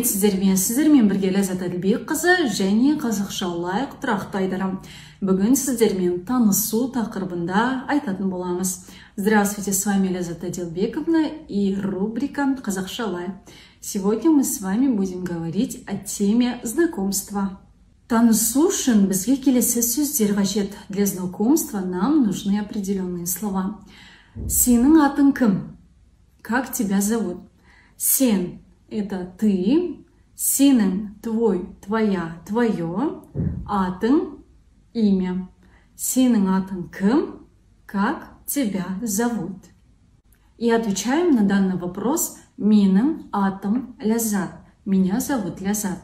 Сәлеметсіздер ме? Сіздермен бірге Ләззат Әділбекқызы және «Қазақша лайк» тұрақты айдары. Бүгін сіздермен танысу тақырыбында айтатын боламыз. Здравствуйте, с вами Ляззат Адилбековна и рубрика «Қазақша лайк». Сегодня мы с вами будем говорить о теме знакомства. Танысу үшін бізге келесі сөздер қажет. Для знакомства нам нужны определенные слова. Сенің атың кім? Как тебя зовут? Сен – это ты, сенің – твой, твоя, твое, атың – имя. Сенің атың кім? Как тебя зовут? И отвечаем на данный вопрос: менің атым Ляззат. Меня зовут Ляззат.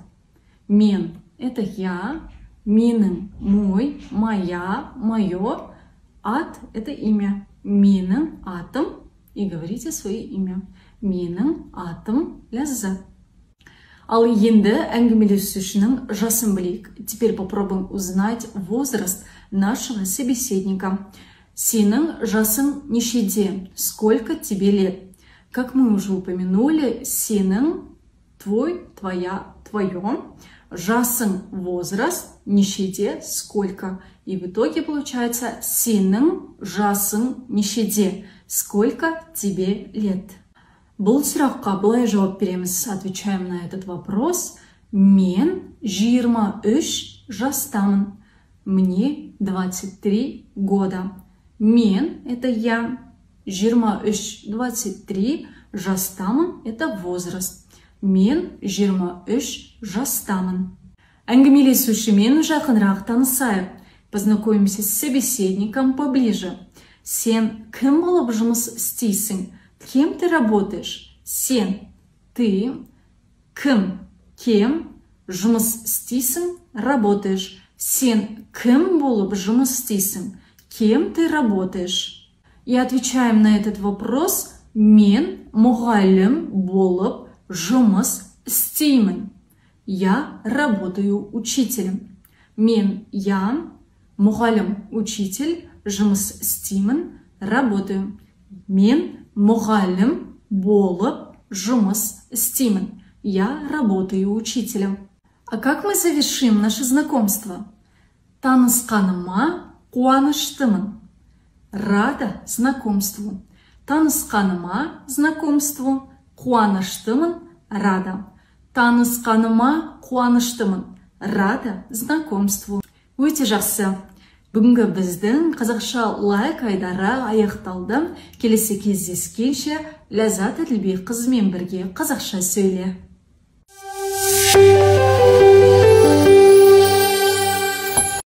Мен – это я, менің – мой, моя, мое, ат – это имя. Менің атым, и говорите свое имя. Менің атым Ляззат. Ал енді әңгімелесушінің жасын білейік. Теперь попробуем узнать возраст нашего собеседника. Сенің жасың нешеде? Сколько тебе лет? Как мы уже упомянули, сенің – твой, твоя, твое, жасың – возраст, нешеде – сколько. И в итоге получается: сенің жасың нешеде? Сколько тебе лет? Бұл сұраққа былай жауап береміз. Отвечаем на этот вопрос. Мен 23 жастамын. Мне 23 года. Мен – это я. 23 – 23, жастамын – это возраст. Мен 23 жастамын. Әңгімелесушімен жақынырақ танысайық. Познакомимся с собеседником поближе. Сен кім болып жұмыс істейсің? Кем ты работаешь? Сен – ты, кім – кем, жұмыс істейсің – работаешь. Сен кім болып жұмыс істейсің? Кем ты работаешь? И отвечаем на этот вопрос: мен мұғалім болып жұмыс істеймін. Я работаю учителем. Мен – я, мұғалім – учитель, жұмыс істеймін – работаю. Мен мұғалім болып жұмыс істеймін. Я работаю учителем. А как мы завершим наше знакомство? Танысқаныма қуаныштымын. Рада знакомству. Танысқаныма – знакомству, қуаныштымын – рада. Танысқаныма қуаныштымын. Рада знакомству. Өте жақсы. Бүгінгі біздің «Қазақша лайк» айдары аяқталды. Келесі кездескенше, Ләззат Әділбекқызымен бірге қазақша сөйле.